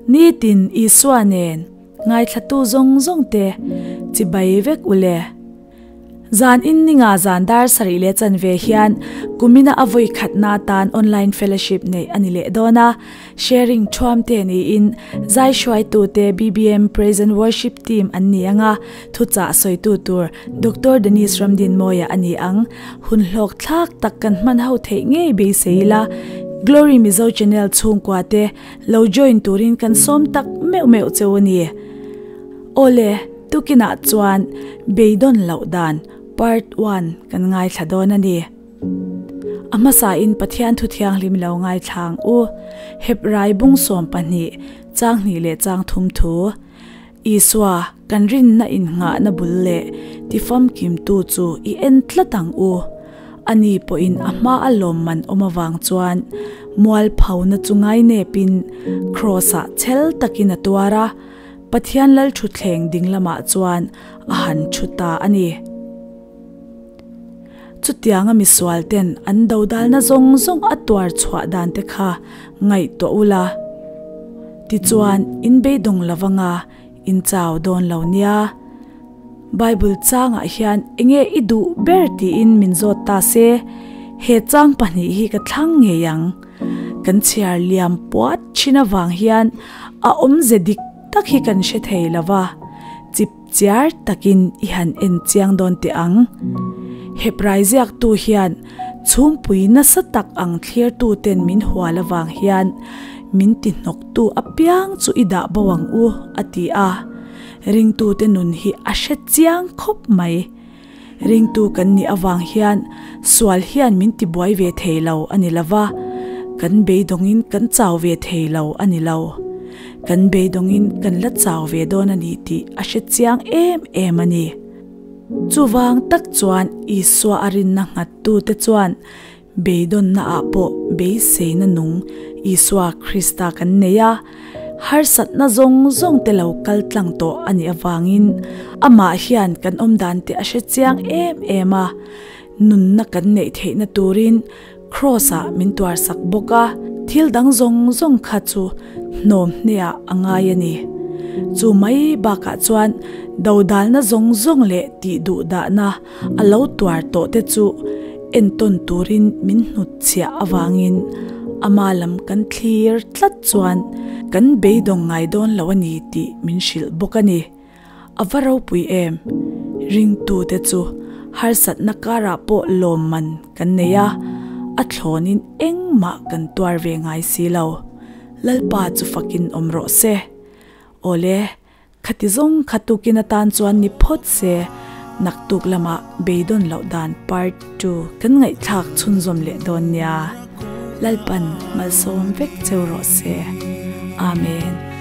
Nitin Isua nen ngaithlatu zawng zawng te chibai vek ule. Zan in ninga zan dar sarih leh chanve hian kumina a vawi khatna atan online fellowship neih a ni leh dawn a, sharing thuam te niin zai hruaitute BBM Praise and Worship Team an ni ang a, thuchah sawitu tur Doctor Dennis Ramdinmawia a ni ang. Hun hlawk thlak tak kan hman ho theih ngei beisei ila, Glory Mizo Channel chhungkua te lo join turin kan sawm tak meuh meuh cheu a ni. Awle, tukinah chuan beidawn loh dan part one kan ngaithla dawn a ni. A hmasain Pathian thu thianghlim lo ngaithla ang u. Hebrai bung 12, chang hnih leh chang thum thu. Isua, kan rinna innghahna bul leh tifamkimtu chu i en tlat ang u. Ani pawhin a hma a lawmman awm avang chuan mualphona chu ngainepin Kraws-ah chhel takin a tuar a. Pathian lal thutthleng ding lamah chuan a han thu ta a ni. Chutianga misual ten an dodalna zawng zawng a tuar chhuah dan te kha ngaihtuah ula, tichuan in beidawng lovanga in chau dawn lo nia. Bible changah hian enge i duh ber tiin min zawt ta se, he chang pahnih hi ka thlang ngei ang. Kan chhiar liam puat thin avang hian a awmze dik tak hi kan hre thei lo va, chip chiar takin i han en chiang dawn teh ang. Hebrai ziaktu hian chhungpui nasa tak ang thlirtuten min hual avang hian min ti hnawktu apiang chu i dah bo ang u, a ti a. Ringtute nun hi a hre chiang khawp mai. Ringtu kan nih avang hian sual hian min tibuai ve thei lo a ni lo va, kan beidawngin kan chau ve thei lo a ni lo. Kan beidawngin kan la chau ve dawn a ni tih a hre chiang em em a ni. Chuvang tak chuan Isua a rinna nghattute chuan Beidawnna ah pawh beiseina nung Isua Krista kan nei a, harsatna zawng zawng te lo kal tlang tawh a nih avangin amah hian kan awmdan te a hre chiang em em a, nunna kan neih theihna turin Kraws ah min tuarsak bawk a, thil dang zawng zawng kha chu hnawm hneah a ngai a ni. Chu mai bakah chuan dodalna zawng zawng leh tihduhdahna A lo tuar tawh te chu entawn turin min hnutchhiah avangin ama lam kan thlir tlat chuan kan beidawng ngai dawn lo a ni tih min hrilh bawk a ni. A va ropui em? Ringtute chu harsatna karah pawh lawmman kan nei a, a thlawnin engmah kan tuar ve ngai si lo. Lalpa chu fakin awm rawh se. Awle, Khati zawng kha tukin atan chuan ni phawt se, naktuk lamah beidawn loh dan part ii kan ngaihthlak chhunzawm leh dawn nia. Lalpan malsawm vek cheu rawh se. Amen.